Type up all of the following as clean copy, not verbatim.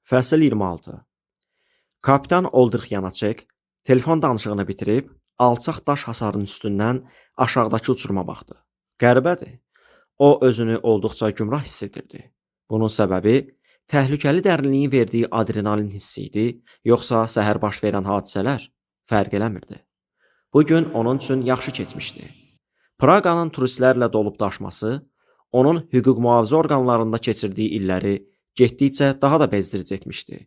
Fəsil 26. Kapitan Oldrix Yanaçek telefon danışığını bitirib alçaq daş hasarın üstündən aşağıdakı uçuruma baxdı. Qəribədir. O özünü olduqca gümrah hiss edirdi. Bunun səbəbi təhlükəli dərinliyin verdiyi adrenalin hissi idi, yoxsa səhər baş verən hadisələr fərq eləmirdi. Bu gün onun üçün yaxşı keçmişdi. Praqanın turistlərlə dolub daşması onun hüquq mühafizə orqanlarında keçirdiyi illəri getdikcə daha da bezdirici etmişdi.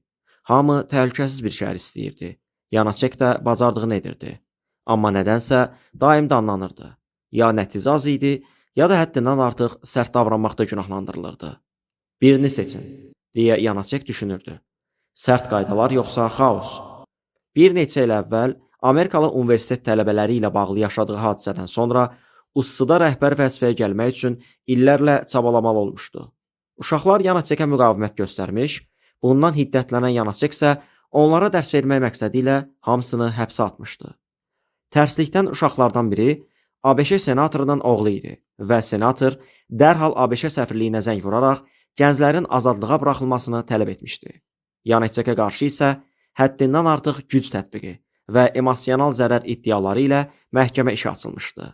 Hamı təhlükəsiz bir şəhər istəyirdi. Yanaçek də bacardığını edirdi. Amma nədənsə daim danlanırdı. Ya nəticə az idi, ya da həddindən artıq sərt davranmaqda günahlandırılırdı. Birini seçin, deyə Yanaçek düşünürdü. Sərt qaydalar yoxsa xaos? Bir neçə il əvvəl Amerikalı universitet tələbələri ilə bağlı yaşadığı hadisədən sonra Ussıda rəhbər vəzifəyə gəlmək üçün illərlə çabalamalı olmuşdu. Uşaqlar Yanaçekə müqavimət göstərmiş, bundan hiddətlənən Yanaçek isə onlara dərs vermək məqsədi ilə hamısını həbsə atmışdı. Tərslikdən uşaqlardan biri ABŞ senatorunun oğlu idi və senator dərhal ABŞ səfirliyinə zəng vuraraq gənclərin azadlığa buraxılmasını tələb etmişdi. Yanaçekə qarşı isə həddindən artıq güc tətbiqi və emosional zərər iddiaları ilə məhkəmə işi açılmışdı.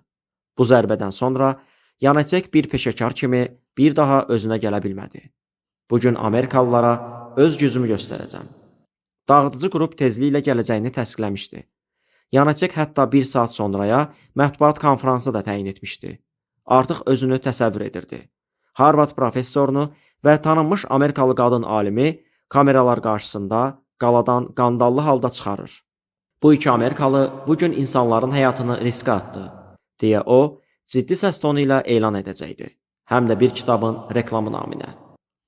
Bu zərbədən sonra Yanaçek bir peşəkar kimi bir daha özünə gələ bilmədi. Bu gün Amerikalılara öz gücümü göstərəcəm. Dağıdıcı qrup tezliklə gələcəyini təsdiqləmişdi. Yanaçek hətta bir saat sonraya mətbuat konfransı da təyin etmişdi. Artıq özünü təsəvvür edirdi. Harvard professorunu və tanınmış Amerikalı qadın alimi kameralar qarşısında qaladan qandallı halda çıxarır. Bu iki Amerikalı bu gün insanların həyatını riskə atdı, deyə o ciddi səs tonu ilə elan edəcəkdi. Həm də bir kitabın reklamı naminə.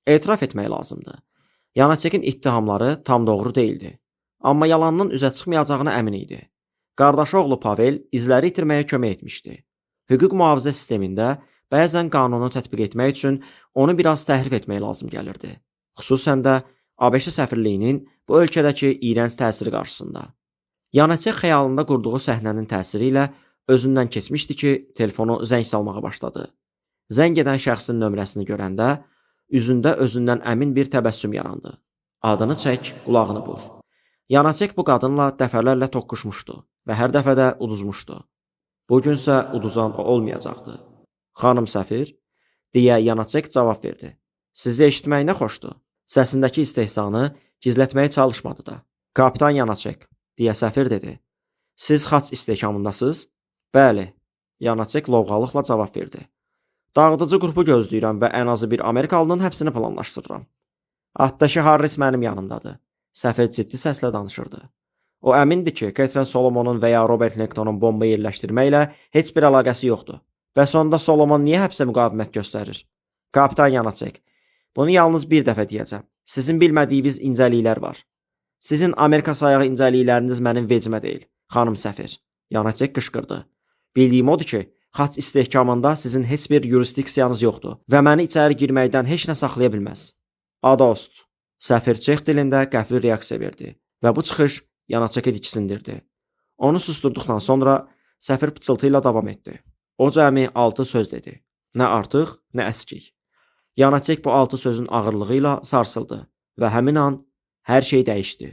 Etiraf etmək lazımdır. Yanaçekin ittihamları tam doğru deyildi. Amma yalanının üzə çıxmayacağına əmin idi. Qardaşı oğlu Pavel izləri itirməyə kömək etmişdi. Hüquq mühafizə sistemində bəzən qanunu tətbiq etmək üçün onu biraz təhrif etmək lazım gəlirdi. Xüsusən də ABŞ səfirliyinin bu ölkədəki iyrənc təsiri qarşısında. Yanaçek xəyalında qurduğu səhnənin təsiri ilə özündən keçmişdi ki, telefonu zəng salmağa başladı. Zəng edən şəxsin nömrəsini görəndə üzündə özündən əmin bir təbəssüm yarandı. Adını çək, qulağını bur. Yanaçek bu qadınla dəfələrlə toqquşmuşdu və hər dəfə də uduzmuşdu. Bu günsə uduzan o olmayacaqdı. Xanım səfir, deyə Yanaçek cavab verdi. Sizi eşitmək nə xoşdur. Səsindəki istehzanı gizlətməyə çalışmadı da. Kapitan Yanaçek, deyə səfir dedi. Siz xaç istehkamındasınız? Bəli, Yanaçek lovğalıqla cavab verdi. Dağıdıcı qrupu gözləyirəm və ən azı bir Amerikalının həbsini planlaşdırıram. Atdaşı Harris mənim yanımdadır. Səfir ciddi səslə danışırdı. O əmindir ki, Ketrin Solomonun və ya Robert Langtonun bomba yerləşdirməklə heç bir əlaqəsi yoxdur. Bəs onda Solomon niyə həbsə müqavimət göstərir? Kapitan Yanaçek, bunu yalnız bir dəfə deyəcəm. Sizin bilmədiyiniz incəliklər var. Sizin Amerika sayağı incəlikləriniz mənim vecimə deyil, xanım səfir. Yanaçek qışqırdı. Bildiyim odur ki, xaç istehkamında sizin heç bir yurisdiksiyanız yoxdur və məni içəri girməkdən heç nə saxlaya bilməz. A dost, səfir çex dilində qəfil reaksiya verdi və bu çıxış Yanaçeki diksindirdi. Onu susturduqdan sonra səfir pıçıltı ilə davam etdi. O cəmi 6 söz dedi. Nə artıq, nə əskik. Yanaçek bu 6 sözün ağırlığı ilə sarsıldı və həmin an hər şey dəyişdi.